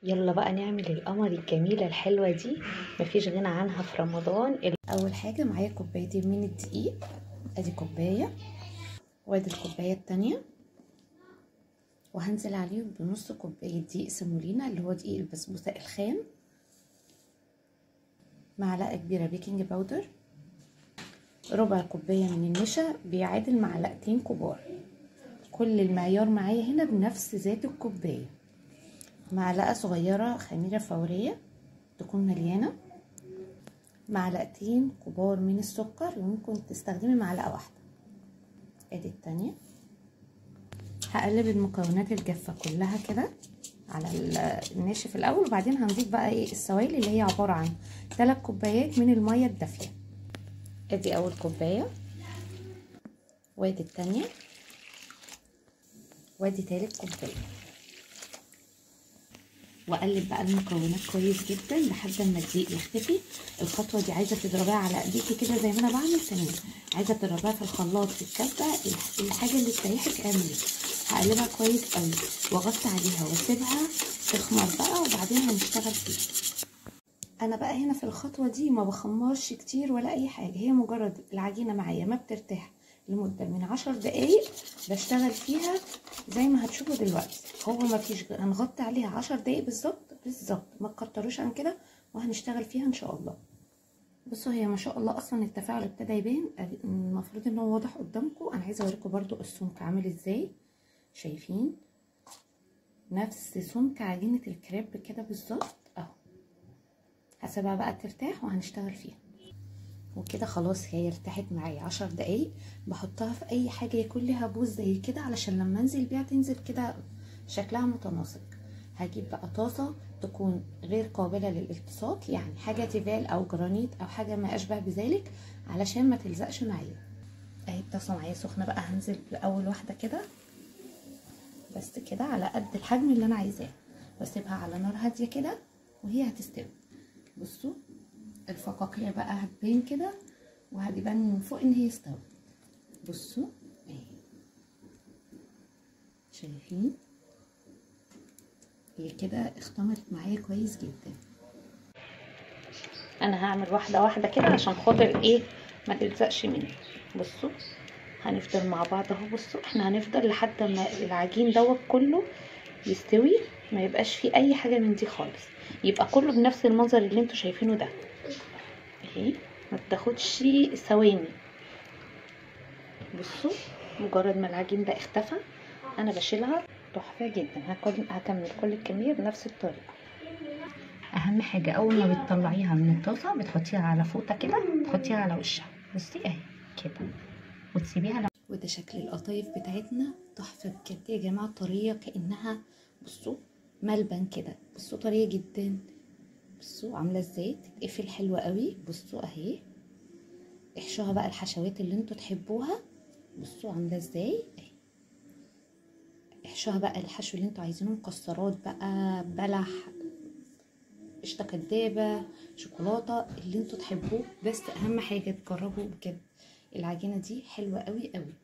يلا بقى نعمل القمر الجميلة الحلوة دي، مفيش غنى عنها في رمضان. اول حاجة معايا كوبايتين من الدقيق، ادي كوباية وادي الكوباية التانية، وهنزل عليهم بنص كوباية دقيق سيمولينا اللي هو دقيق البسبوسه الخام، معلقه كبيرة baking powder، ربع كوباية من النشا بيعادل معلقتين كبار، كل المعيار معايا هنا بنفس ذات الكوباية، معلقه صغيرة خميره فورية تكون مليانة، معلقتين كبار من السكر وممكن تستخدمي معلقه واحدة، ادي التانية. هقلب المكونات الجافه كلها كده على الناشف الاول، وبعدين هنضيف بقى ايه السوائل اللي هي عبارة عن 3 كوبايات من المية الدافيه. ادي اول كوباية، وادي التانية، وادي تالت كوباية. واقلب بقى المكونات كويس جدا لحد ما الدقيق يختفي. الخطوة دي عايزه تضربيها على ايديكي كده زي ما انا بعمل، تمام. عايزه تضربيها في الخلاط في الكبه، الحاجة اللي تريحك اعملي. هقلبها كويس قوي واغطي عليها واسيبها تخمر بقى، وبعدين هنشتغل فيها. انا بقى هنا في الخطوة دي ما بخمرش كتير ولا اي حاجة، هي مجرد العجينة معايا ما بترتاح لمدة من 10 دقايق بشتغل فيها زي ما هتشوفوا دلوقتي. هو ما فيش، هنغطي عليها 10 دقايق بالظبط بالظبط، ما تكتروش عن كده، وهنشتغل فيها ان شاء الله. بصوا هي ما شاء الله اصلا التفاعل ابتدى يبان، المفروض ان هو واضح قدامكم. انا عايزه اوريكم برده السمك عامل ازاي، شايفين نفس سمك عجينه الكريب كده بالظبط اهو. هسيبها بقى ترتاح وهنشتغل فيها. وكده خلاص هي ارتاحت معايا 10 دقايق. بحطها في اي حاجة يكون لها بوز زي كده علشان لما انزل بيها تنزل كده شكلها متناسق. هجيب بقى طاسه تكون غير قابله للالتصاق، يعني حاجة تيفال او جرانيت او حاجة ما اشبه بذلك علشان ما تلزقش معايا. اهي الطاسه معايا سخنة بقى، هنزل باول واحدة كده بس كده على قد الحجم اللي انا عايزاه، واسيبها على نار هادية كده وهي هتستوي. بصوا الفقاقيع بقى هتبان كده، وهتبان من فوق ان هي استوت. بصوا اهي، شايفين هي كده اختمرت معايا كويس جدا. انا هعمل واحدة واحدة كده عشان خاطر ايه ما تلزقش مني. بصوا هنفضل مع بعض اهو. بصوا احنا هنفضل لحد ما العجين دوت كله يستوي، ما يبقاش فيه اي حاجة من دي خالص، يبقى كله بنفس المنظر اللي انتوا شايفينه ده اهي، ما بتاخدش ثواني. بصوا مجرد ما العجين ده اختفى انا بشيلها. تحفة جدا. هكمل كل الكمية بنفس الطريقة. اهم حاجة اول ما بتطلعيها من الطاسه بتحطيها على فوطه كده، تحطيها على وشها، بصي اهي كده، وتسيبيها. وده شكل القطايف بتاعتنا، تحفة بجد يا جماعة، طرية كانها بصوا ملبن كده. بصوا طرية جدا، بصوا عامله ازاي، تتقفل حلوة قوي. بصوا اهي، احشوها بقى الحشوات اللي انتوا تحبوها. بصوا عامله ازاي اهي، احشوها بقى الحشو اللي انتوا عايزينه، مكسرات بقى، بلح، قشطه كدابه، شوكولاتة، اللي انتوا تحبوه. بس اهم حاجة تجربوا بجد العجينة دي حلوة قوي قوي.